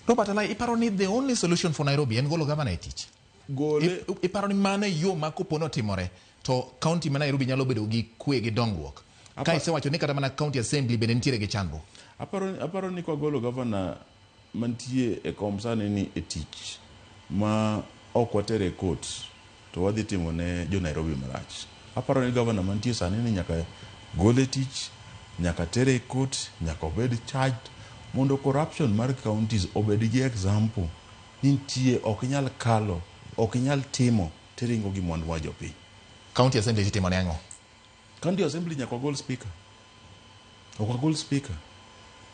Robert Alai, iparo ni the only solution for Nairobi en golo gavana e tich? Gole. Iparo ni mano e yo ma kopo notimore to county ma Nairobi nyalo bedo gi kwe gi dongruok? Ka isewacho ni kata mana county assembly bende nitiere gi chandruok. Aparo ni kwagolo gavana mantie e kom sani ni e tich ma ok watere e court to wadhi timo ne jo Nairobi marach. Aparo ni gavana mantie sani ni nyaka gole tich, nyaka tere e court, nyaka obed charged mondo corruption mar counties obed gi example ni nitie ok inyal kalo, ok inyal timo tiringo gi mwandu mar jopiny. County assembly titimo ne ang'o? County assembly nyaka wagol speaker. Ok wagol speaker.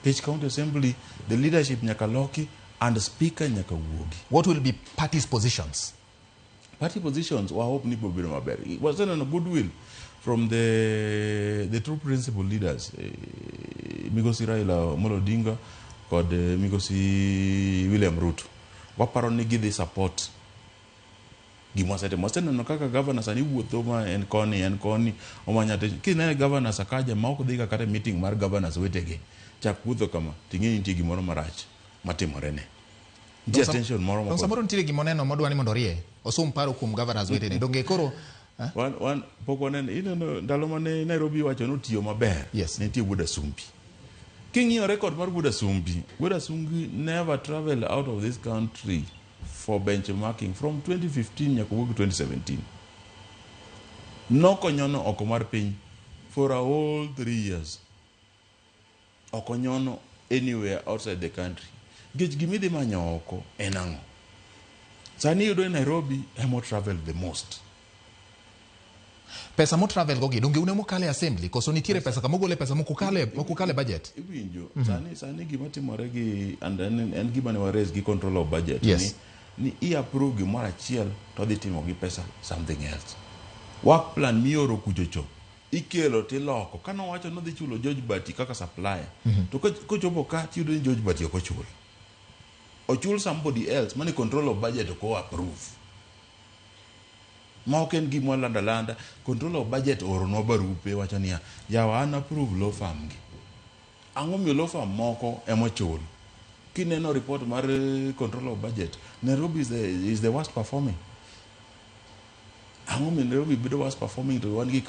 Nikech county assembly the leadership nyaka loki and speaker nyaka wuogi. What will be party's positions? Party positions wa hope ni biro bedo maber. Waseneno goodwill from the two principal leaders, Migosi Raila Amolo Odinga kod Migosi William Ruto. Waparo ni gidhi support gima wasetimo. Waseneno kaka governor sani wuotho ma en koni omanyo attention. Kineno governor Sakaja ma ok dhiga kata e meeting mar governors wetegi, chak wuotho kama, ting'e ni nitie gimoro marach matimore ne. Nitie attention moro ma samoro nitiere gima oneno modwa ni mondo orie. Osum paro kuom governors wetene. Donge koro Wan pok waneno ineno ndalo mane Nairobi wacho ni otiyo maber. Yes. Ne nitie Wuod Asumbi. King'iyo record mar Wuod Asumbi, Wuod Asumbi never travel out of this country for benchmarking from 2015 nyaka wuog 2017. Nokonyono oko mar piny for a whole 3 years. Ok onyono anywhere outside the country. Nikech gimidhi manyo oko en ang'o? Sani iyudo ni Nairobi emo travel the most. Pesa mo travel go gi donge une mokale assembly koso nitiere pesa kama ogole pesa mokukale budget? Iwinjo sani gima timore gi and en gima ne wa raise gi control of budget ni i approve gimoro achiel to odhi timo gi pesa something else. Work plan mioro kuchocho ikelo tiloko. Kanowacho ni odhi chulo George Bati kaka supplier to kochopo ka tiyudo ni George Bati ok ochul, ochul somebody else mane control of budget ok o approve ma ok en gima walando alanda. Control of budget ooronwa barupe wacho niya, yawa, an approve law firm gi, ang'o miyo law firm moko emochul? Kineno report mar control of budget, Nairobi is the worst performing. Ang'o miyo Nairobi bedo worst performing to wan gi